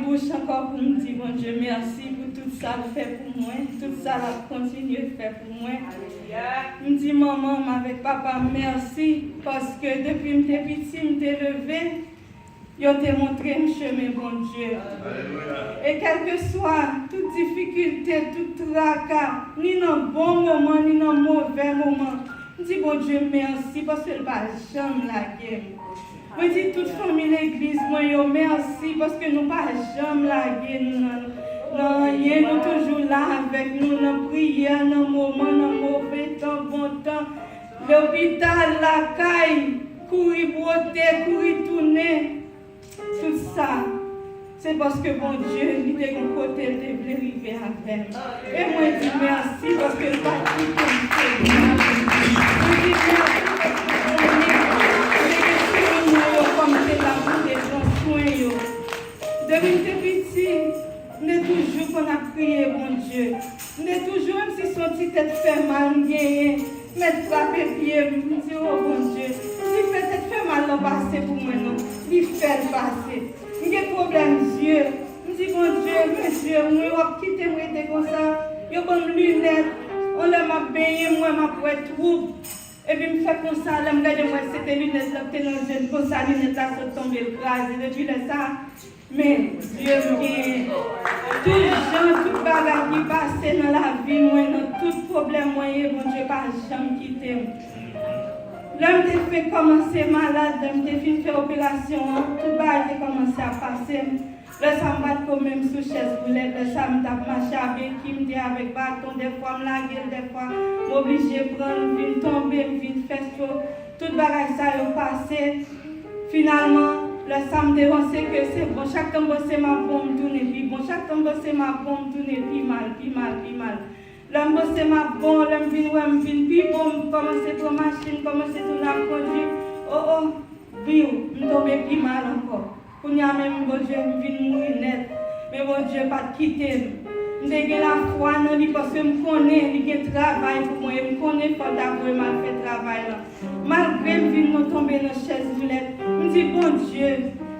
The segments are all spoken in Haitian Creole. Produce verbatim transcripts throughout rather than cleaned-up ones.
Bouch ankò pou m di Bondye mèsi pou tout sa l fè pou mwen, tout sa l ap kontinye fè pou mwen. M di manman m avèk papa m mèsi, paske depi m te piti, m te leve, yo te montre m chemen Bondye. E kèlkeswa tout difikilte, tout traka, ni nan bon moman, ni nan movè moman, m di Bondye mèsi paske l pa janm lage m. Mwen di tout fanmi legliz mwen yo mèsi paske nou pa janm lage nou nan, nan anyen. Nou toujou la avèk nou nan priyè, nan moman, nan move tan, bon tan, lopital, lakay, kouri bwote, kouri tounen. Tout sa, se paske Bondye, li te gon kote l te vle rive avè m. E mwen di mèsi paske l pa t kite m febli. Mwen di mèsi paske konnen m te gen timoun mwen yo kòm m te la pou te pran swen yo. Depi m te piti, m te toujou konn ap priye Bondye. M te toujou, menm si se yon ti tèt fè mal m genyen, mèt frape pye m, m di, "O Bondye, li fè tèt fè mal lan pase pou mwen non, li fè l pase." M gen pwoblèm zye, m di, "Bondye, men zye mwen, w ap kite m rete konsa?" Yo ban m linèt, anlè m ap benyen, m wè m ap wè twoub. Epi m fè konsa, lè m gade, m wè se te linèt la k te nan zye m, konsa linèt la sot tonbe, l kraze. Depi lè sa a, men, Dye m genyen. Tout jan, tout bagay ki pase nan lavi mwen, nan tout pwoblèm mwen ye, Bondye pa janm kite m. Lè m te fenk kòmanse malad, lè m te fin fè operasyon an, tout bagay te kòmanse ap pase m. Lè sa a, m pa t ko menm sou chèz woulèt, lè sa a, m t ap mache a beki, m te avèk baton, dèfwa m lage l, dèfwa m oblije pran l, m vin tonbe, m vin fè cho. Tout bagay sa yo pase. Finalman, lè sa a m te panse ke se bon, chak tan m panse m ap bon, m tounen pi bon, chak tan m panse m ap bon, m tounen pi mal, pi mal, pi mal. Lè m panse m ap bon, lè m vin wè m vin pi bon, m kòmanse pran machin, m kòmanse tounen ap kondui. O, o, biw, m tonbe pi mal ankò. Kounye a menm, Bondye, m vin mouri nèt. Men Bondye pa t kite m. M te gen lafwa nan li paske m konnen li gen travay pou mwen e m konnen fò l ta voye m al fè travay la. Malgre m vin nan tonbe nan chèz woulèt, m di, "Bondye,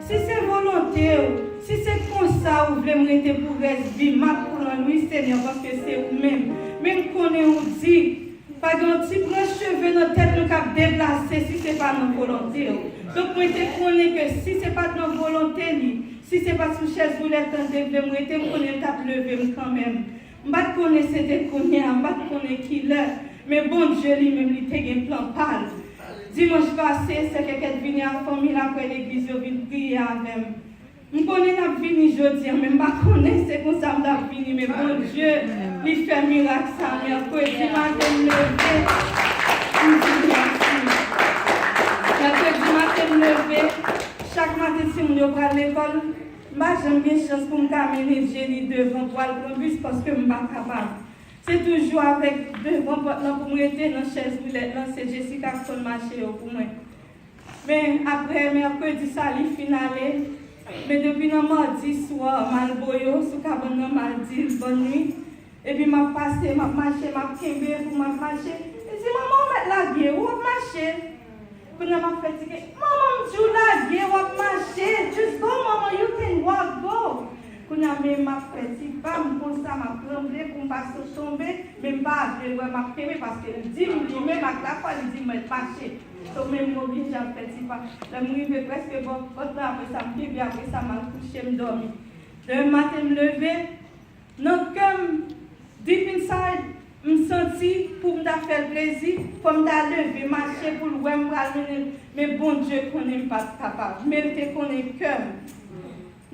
si se volonte w, si se konsa ou vle m rete pou rès vi m, m ap pran l, wi, Senyè, paske se ou menm." Men m konnen ou di, pa gen yon ti branch cheve nan tèt nou k ap deplase si se pa nan volonte w. Donk, mwen te konnen ke si se pa t nan volonte li, si se pa t sou chèz woulèt lan l te vle m rete, m konnen l t ap leve m kanmenm. M pa t konnen se te kounye a, m pa t konnen kilè, men Bondye li menm, li te gen plan pa l. Dimanch pase, sè Kèkèt vini ak fanmi l apre legliz, yo vin priye avè m. M konnen l ap vini jodi a, men m pa konnen se konsa m t ap vini, men Bondye, li fè mirak sa. Mèkredi maten, m leve, m di mèsi. Mèkredi maten, m leve, chak maten, timoun yo pral lekòl, m pa janm gen chans pou m ka mennen Jenny devan pou al pran bis paske m pa kapab. Se toujou avèk devan pòt lan pou m rete nan chèz woulèt lan, se Jessica k konn mache yo pou mwen. Men apre mèkredi sa, li fin ale. Men depi nan madi swa, m al bo yo sou kabann nan, m al di l bòn nwi. Epi m ap pase, m ap mache, m ap kenbe pou m ap mache. Li di, "Manman, ou mèt lage, ou ap mache." Kounye a m ap fè ti kè, "Manman, m di w lage, w ap mache. Just go, manman, you can walk, go." Kounye a men m ap fè ti pa m konsa, m ap tranble pou m pa sot tonbe, men m pa vle l wè m ap kenbe paske l di m, li menm ak lafwa, li di m mèt mache. So, men m oblije ap fè ti pa. Lè m rive prèske bò pòt la, apre sa, m kenbe, apre sa, m al kouche, m dòmi. Demen maten, m leve, nan kè m, deep inside, m santi pou m ta fè l plezi, fò m ta leve, mache pou l wè m pral mennen l. Men Bondye konnen m pa t kapab, men l te konnen kè m.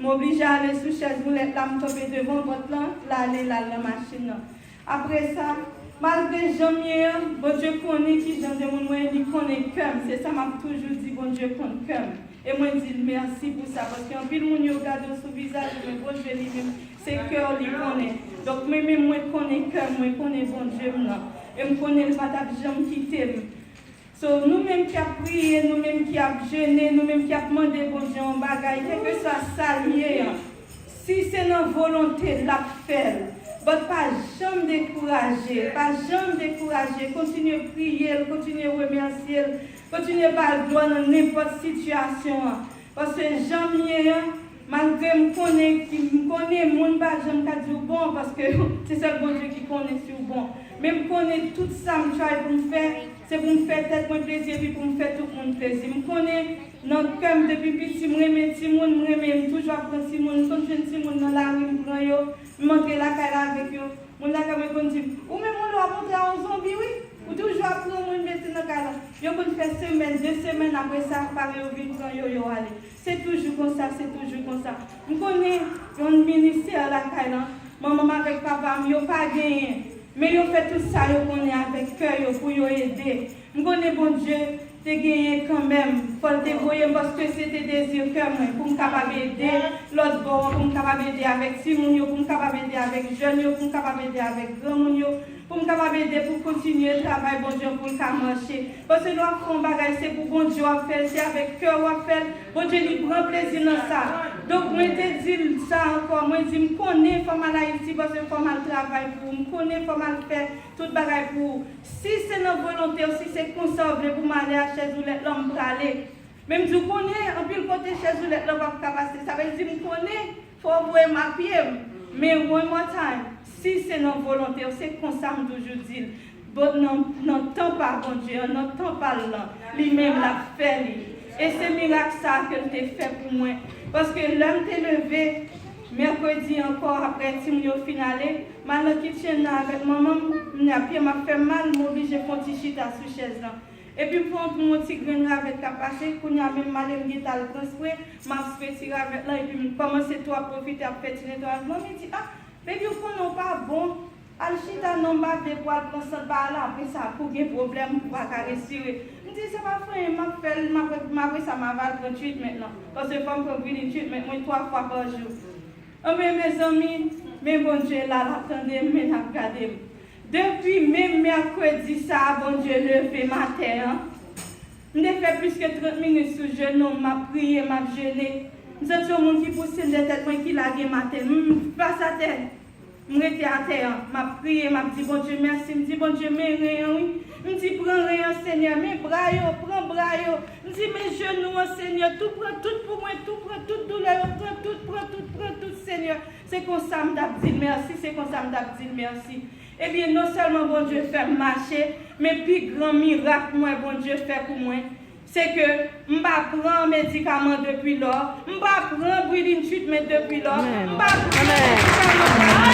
M oblije ale sou chèz woulèt la, m tonbe devan pòt lan, l ale, l al nan machin nan. Apre sa, malgre jan m ye an, Bondye konnen ki jan de moun mwen ye, li konnen kè m. Se sa m ap toujou di, Bondye konn kè m. E mwen di l mèsi pou sa, paske anpil moun yo gade w sou vizaj ou, men Bondye li menm, se kè w li konnen. Donk, mwen menm, mwen konnen kè m, mwen konnen Bondye m nan. E m konnen l pa t ap janm kite m. So, nou menm k ap priye, nou menm k ap jene, nou menm k ap mande Bondye yon bagay, kèlkeswa sa l ye an, si se nan volonte l, l ap fè l. But pa janm dekouraje, pa janm dekouraje, kontinye priye l, kontinye remèsye l, kontinye ba l glwa nan nenpòt sitiyasyon an. Paske jan m ye an, Malgre m konnen ki, m konnen moun pa janm ka di w bon, paske se sèl Bondye ki konnen si w bon. Men m konnen tout sa m try pou m fè, se pou m fè tèt mwen plezi, epi pou m fè tout moun plezi. M konnen nan kè m, depi piti, m renmen timoun, m renmen, m toujou ap pran timoun, m konn jwenn timoun nan lari, m pran yo, m antre lakay la avèk yo. Moun lakay mwen konn di m, ou menm, yon lè w ap antre a yon zonbi, wi. Ou toujou ap pran moun mete nan kay la. Yo konn fè semèn, de semèn, apre sa, pare yo vin pran yo, yo ale. Se toujou konsa, se toujou konsa. M konnen yon ministè lakay lan, manman m avèk papa m, yo pa genyen. Men yo fè tout sa yo konnen avèk kè yo pou yo ede. M konnen Bondye te genyen kanmenm. Fò l te voye m paske se te dezi kè mwen pou m kapab ede lòt bò an, pou m kapab ede avèk timoun yo, pou m kapab ede avèk jèn yo, pou m kapab ede avèk granmoun yo, pou m kapab ede pou kontinye travay Bondye an pou l ka mache. Paske lè w ap fè yon bagay, se pou Bondye w ap fè l, se avèk kè w ap fè l. Bondye li pran plezi nan sa. Donk, mwen te di l sa ankò. Mwen di, m konnen fò m al Ayiti paske fò m al travay pou ou. M konnen fò m al fè tout bagay pou ou. Si se nan volonte w, si se konsa w vle pou m ale a chèz woulèt lan, m prale. Men m di w konnen, anpil kote chèz woulèt lan p ap ka pase. Sa vle di m konnen fò w voye m a pye m. Men one more time, si se nan volonte w, se konsa m toujou di l. Bon, nan, nan tan pa Bondye an, nan tan pa l lan, li menm l ap fè li. E se mirak sa a ke l te fè pou mwen. Paske lè m te leve, mèkredi ankò, apre timoun yo fin ale, m al nan kitchen nan avèk manman m, kounye a pye m ap fè m mal, m oblije fè yon ti chita sou chèz lan. Epi m pran pou yon ti grenn ravèt k ap pase, kounye a menm m ale m gentan al pran spre, m ap spre ti ravèt lan, epi m kòmanse tou ap pwofite ap fè ti netwayaj. Manmi di, ah, baby, ou konnen w pa bon, al chita non, m pa vle pou al pran sant ba la, apre sa pou gen pwoblèm, pou pa ka respire. M di, se pa fè anyen, m ap fè l, m ap, m apre sa m ava al pran treatment lan. Paske fò m pran breathing treatment mwen twa fwa pa jou. Anben, mezanmi, men Bondye la, l ap tande m, men l ap gade m. Depi menm mèkredi sa a, Bondye leve m atè an. M te fè plis ke trant minit sou jenou m, m ap priye, m ap jene. M santi yon moun ki pouse m de tèt mwen, ki lage m atè. M fas atè. M rete atè an, m ap priye, m ap di Bondye mèsi. M di, Bondye, men ren an, wi. M di, pran ren an, Senyè, men bra yo, pran bra yo. M di, men jenou an, Senyè, tou pran tout pou mwen, tou pran tout doulè yo, pran tout, pran tout, pran tout, Senyè. Se konsa m t ap di l mèsi, se konsa m t ap di l mèsi. Ebyen, non sèlman Bondye fè m mache, men pi gran mirak m wè Bondye fè pou mwen, se ke m pa pran medikaman depi lò, m pa pran breathing treatment depi lò, m pa pran medikaman.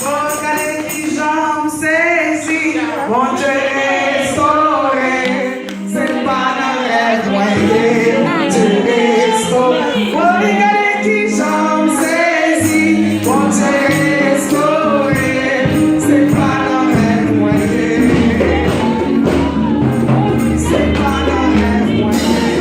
Oh, gade kijan m sezi, Bondye restore, se pa nan rèv mwen ye, Bondye restore. Oh, gade kijan m sezi, Bondye restore, se pa nan rèv mwen ye, se pa nan rèv mwen ye.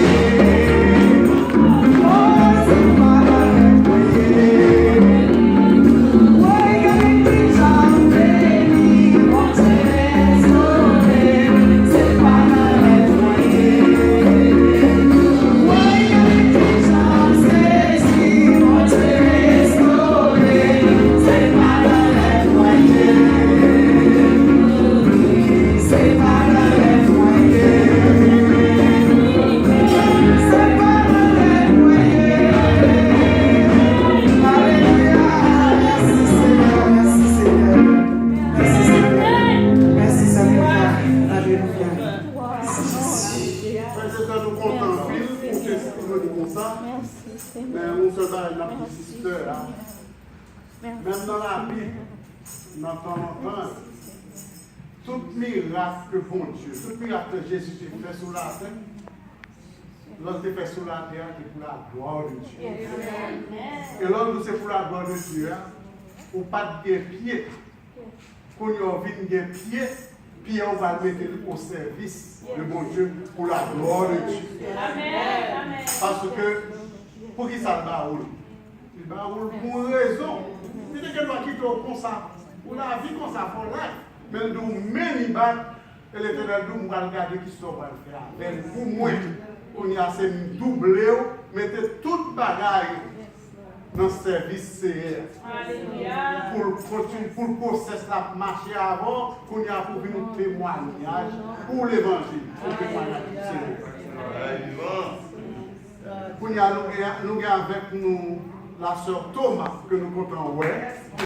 Frè e sè, nou kontan anpil pou testimony konsa. Men yon sèl bagay n ap di sistè a. Menm nan Labib, nan tan lontan, tout mirak ke Bondye, tout mirak ke Jezi te fè sou latè, lè l te fè sou latè a, te pou la gloire de Dieu. E lè w di se pou la gloire de Dieu a, ou pa t gen pye. Kounye a w vin gen pye, pye a w pral mete l o sèvis de Bondye pou la gloire de Dieu. Amèn. Paske, poukisa l ba ou l? Li ba ou l pou yon rezon. Li te gen dwa kite w konsa. Pou lavi konsa, for life. Men l di w, men li bat, e Letènèl di w, m pral gade kisa w pral fè avè l pou mwen. Kounye a, se m double w, mete tout bagay nan sèvis Seyè. Pou l kontinye, pou l pwosès la ap mache avè w, kounye a pou vin yon temwayaj pou levanjil, yon temwayaj pou Seyè. Kounye a, nou gen, nou gen avèk nou la sè Thomas, ke nou kontan wè.